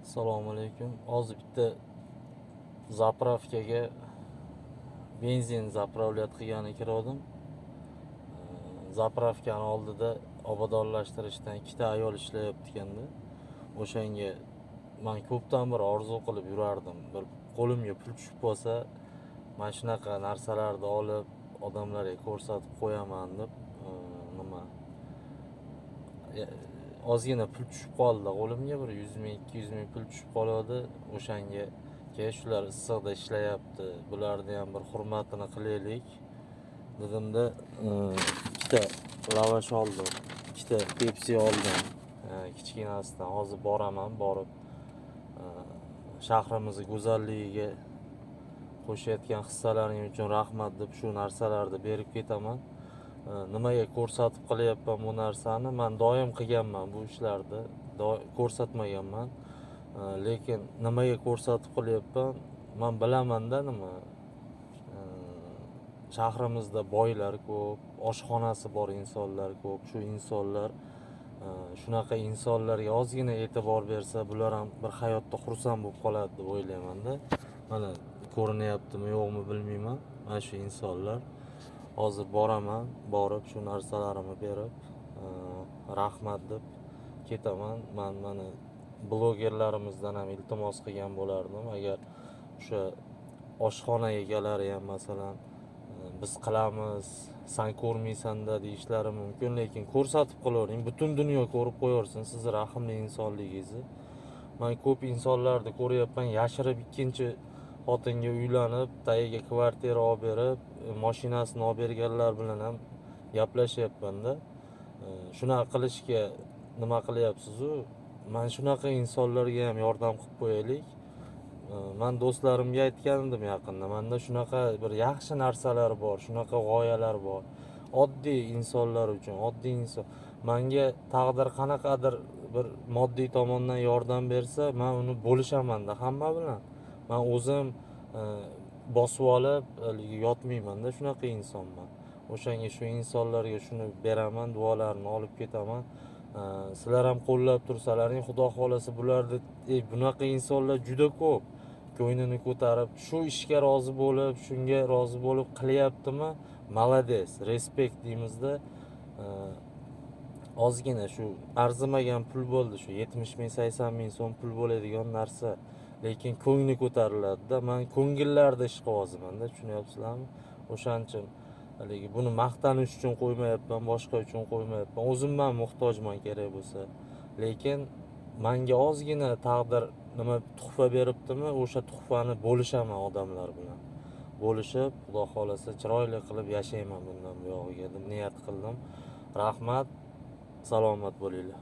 Assalomu alaykum. Hozir bitta заправка ga benzin заправлять qilgani kirgandim. Заправка ni oldida obodonlashtirishdan ikkita ayol ishlayapti ekanda. O'shanga man ko'pdan beri orzu qilib yurardim. Bir qo'limga pul tushib qolsa, mana shunaqa narsalarni olib odamlarga ko'rsatib qo'yaman deb, nima, ozgina pul tushib qoldi qo'limga, bir 100 ming, 200 ming pul tushib qoladi. O'shanga keyin shular issiqda ishlayapti, bularni ham bir hurmatini qilaylik dedimda, ikkita lavash oldim, ikkita Pepsi oldim, kichkinasidan. Hozir boraman, borib shahrimizni go'zalligiga qo'shayotgan hissalaring uchun rahmat deb shu narsalarni berib ketaman. Nimaga ko'rsatib qilyapman bu narsani? Man doim qilganman bu ishlarni, ko'rsatmaganman. Lekin nimaga ko'rsatib qilyapman? Man bilamanda nima, shahrimizda boylar ko'p, oshxonasi bor insonlar ko'p. Shu insonlar, shunaqa insonlarga ozgina e'tibor bersa, bular ham bir hayotda xursand bo'lib qoladi deb o'ylaymanda. Mana, ko'rinyaptimi, yo'qmi, bilmayman. Mana shu insonlar. Hozir boraman, borib shu narsalarimni berib, rahmat deb ketaman. Man mana blogerlarimizdan ham iltimos qilgan bo'lardim, agar o'sha oshxona egalari ham, masalan, biz qilamiz, san ko'rmaysanda deyishlari mumkin, lekin ko'rsatib qilavering, butun dunyo ko'rib qo'yaversin sizni rahmli insonligingizni. Man ko'p insonlarni ko'ryapman, yashirib ikkinchi xotinga uylanib, tagiga kvartira olib berib, moshinasini olib berganlar bilan ham gaplashyapmanda. Shunaqa qilishga nima qilyapsizu, mana shunaqa insonlarga ham yordam qilib qo'yaylik. Man do'stlarimga aytgan edim yaqinda, manda shunaqa bir yaxshi narsalar bor, shunaqa g'oyalar bor oddiy insonlar uchun. Oddiy inson, manga taqdir qanaqadir bir moddiy tomondan yordam bersa, man uni bo'lishamanda hamma bilan. Man o'zim bosib olib haligi yotmaymanda, shunaqa insonman. O'shanga shu insonlarga shuni beraman, duolarini olib ketaman. Sizlar ham qo'llab tursalaring, xudo xohlasa, bularni, bunaqa insonlar juda ko'p, ko'nglini ko'tarib shu ishga rozi bo'lib, shunga rozi bo'lib qilyaptimi, молодец, респект deymizda. Ozgina shu arzimagan pul bo'ldi, shu 70 ming, 80 ming so'm pul bo'ladigan narsa, lekin ko'ngli ko'tariladida. Man ko'ngillarda ish qilyapmanda, tushunyapsizlarmi? O'shaning uchun haligi buni maqtanish uchun qo'ymayapman, boshqa uchun qo'ymayapman. O'zim ham muhtojman kerak bo'lsa, lekin manga ozgina taqdir nima tuhfa beribdimi, o'sha tuhfani bo'lishaman odamlar bilan, bo'lishib, xudo xohlasa, chiroyli qilib yashayman bundan buyog'iga deb niyat qildim. Rahmat, salomat bo'linglar.